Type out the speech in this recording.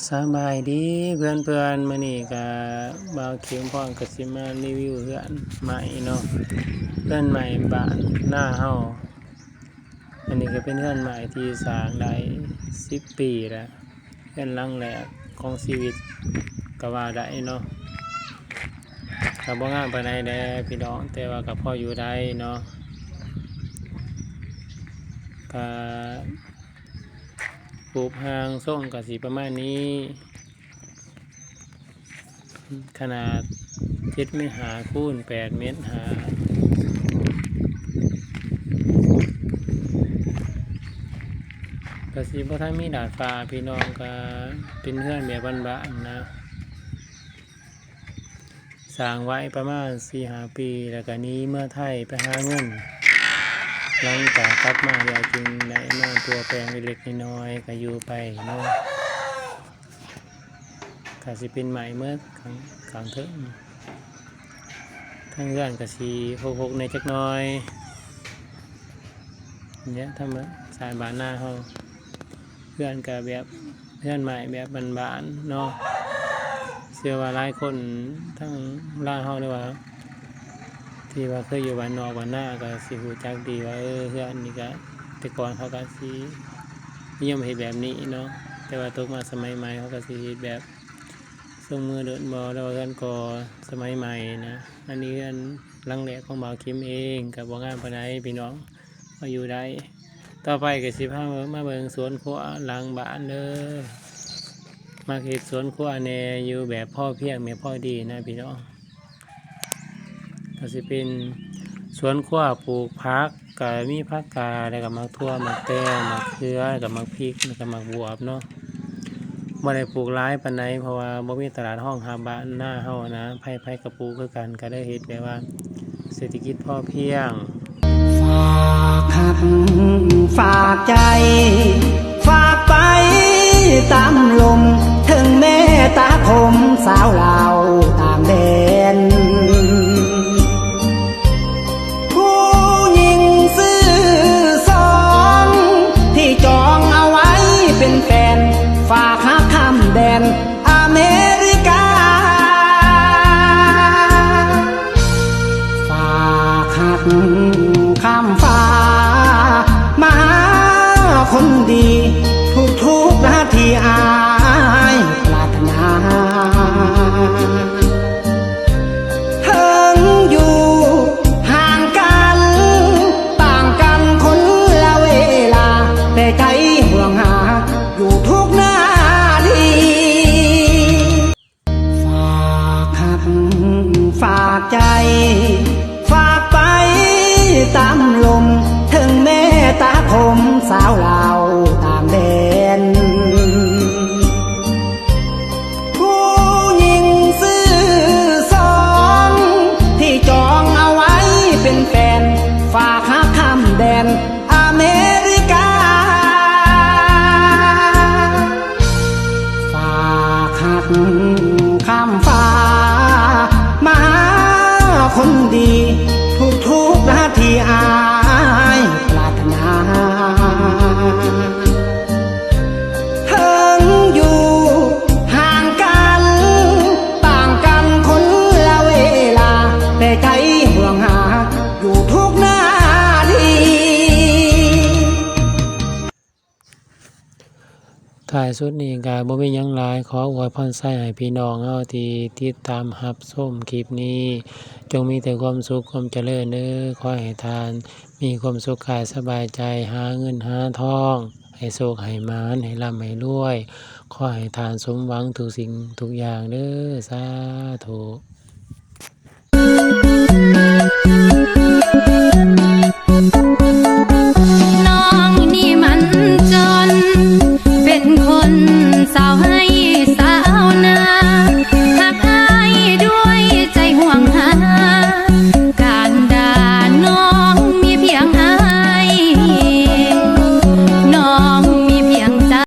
ສະບາຍດີເພື່ອນໆ ມື້ນີ້ກະບ່າວເຂັມພອນກະຊິມາຣີວິວເຮືອນໃໝ່ເນາະ ເຮືອນໃໝ່ບ້ານນາເຮົາ. ອັນນີ້ກະເປັນເຮືອນໃໝ່ທີ່ສ້າງໄດ້ສິບປີແລ້ວ ເຮືອນຫຼັງແລກຂອງຊີວິດກະວ່າໄດ້ເນາະ. ກະບໍ່ງາມປານໃດແດ່ພີ່ນ້ອງ ແຕ່ວ່າກະພໍຢູ່ໄດ້ເນາະ. ກະຮູບຮ່າງຊົງກະຊິປະມານນີ້ ຂະໜາດເຈັດເມັດຫ້າຄູນແປດເມັດຫ້າ ກະຊິບໍ່ທັນມີດາດຟ້າພີ່ນ້ອງ ກະເປັນເຮືອນແບບບ້ານໆນະ. ສ້າງໄວ້ປະມານສີ່ຫ້າປີ ແລ້ວກະໜີເມືອໄທໄປຫາເງິນ ຫຼັງຈາກກັບມາແລ້ວຈຶ່ງໄດ້ມາປົວແປງເລັກໆນ້ອຍໆ ກະຢູ່ໄປເນາະ. ກະຊິເປັນໄມ້ເໝິດຂ້າງ ຂ້າງເທິງ ທາງເຮືອນກະຊິຮົກໆແດ່ຈັກໜ້ອຍ ນີ້ທຳມະຊາດບ້ານນາເຮົາ. ເຮືອນກະແບບເຮືອນໄມ້ແບບບ້ານໆເນາະ ເຊື່ອວ່າຫຼາຍຄົນທັງລາວເຮົາ ຫຼືວ່າທີ່ວ່າເຄີຍຢູ່ບ້ານນອກບ້ານນາກະຊິຮູ້ຈັກດີວ່າ ເອີ ເຮືອນນີ້ກະແຕ່ກ່ອນເຂົາກະຊິນິຍົມເຮັດແບບນີ້ເນາະ ແຕ່ວ່າຕົກມາສະໄໝໃໝ່ເຂົາກະຊິເຮັດແບບຊົງມືໂດນບໍ່ ຫຼືວ່າເຮືອນກໍ່ສະໄໝໃໝ່ນະ. ອັນນີ້ເຮືອນຫຼັງແລກຂອງບ່າວເຂັມເອງ ກະບໍ່ງາມປານໃດພີ່ນ້ອງ ພໍຢູ່ໄດ້. ຕໍ່ໄປກະຊິພາມາເບິ່ງສວນຄົວຫຼັງບ້ານເດີ ມັກເຮັດສວນຄົວແດ່ ຢູ່ແບບພໍພຽງແມ່ນພໍດີນະພີ່ນ້ອງ. ກະຊິເປັນສວນຄົວປູກຜັກ ກະມີຜັກກາດ ແລ້ວກະໝາກຖົ່ວ ໝາກແຕງ ໝາກເຂືອ ແລ້ວກະໝາກພິກ ແລ້ວກະໝາກບວບເນາະ. ບໍ່ໄດ້ປູກຫຼາຍປານໃດ ເພາະວ່າບໍ່ມີຕະຫຼາດຮອງຮັບບ້ານນາເຮົານະ ໃຜໆກະປູກຄືກັນ ກະເລີຍເຮັດແບບວ່າເສດຖະກິດພໍພຽງ. ຝາກຮັກ ຝາກໃຈ ຝາກໄປຕາມລົມ ເຖິງແມ່ຕາຄົມ ສາວລາວຕ່າງແດນ ຜູ້ຍິງຊື່ສອງ ທີ່ຈອງເອົາໄວ້ເປັນແຟນ ຝາກຮັກຂ້າມແດນ ອາເມລິກາ ຝາກຮັກຂ້າມຟ້າ ມາຫາຄົນດີ ທຸກໆນາທີອ້າຍປາດຖະໜາ ເຖິງຢູ່ຫ່າງກັນ ຕ່າງກັນຄົນລະເວລາ ແຕ່ໃຈຫ່ວງຫາ ຢູ່ທຸກນາທີ ຝາກຮັກຝາກໃຈ ຝາກໄປຕາມລົມ ເຖິງແມ່ຕາຄົມ ສາວລາວຕ່າງແດນ ຜູ້ຍິງຊື່ສອງ ທີ່ຈອງເອົາໄວ້ເປັນແຟນ ຝາກຮັກຂ້າມແດນ ອາເມລິກາ ຝາກຮັກຂ້າມຟ້າ ມາຫາຄົນດີ ທຸກໆນາທີອ້າຍປາດຖະໜາ ເຖິງຢູ່ຫ່າງກັນ ຕ່າງກັນຄົນລະເວລາ ແຕ່ໃຈຫ່ວງຫາ ຢູ່ທຸກນາທີ ທ້າຍສຸດນີ້ກະບໍ່ມີຫຍັງຫຼາຍ ຂໍອວຍພອນໄຊໃຫ້ພີ່ນ້ອງເຮົາທີ່ຕິດຕາມຮັບຊົມຄລິບນີ້ ຈົ່ງມີແຕ່ຄວາມສຸກຄວາມຈະເລີນເດີ ຂໍໃຫ້ທ່ານມີຄວາມສຸກກາຍສະບາຍໃຈ ຫາເງິນຫາທອງ ໃຫ້ໂຊກໃຫ້ໝານ ໃຫ້ລ່ຳໃຫ້ລວຍ ຂໍໃຫ້ທ່ານສົມຫວັງທຸກສິ່ງທຸກຢ່າງເດີ ສາທຸ.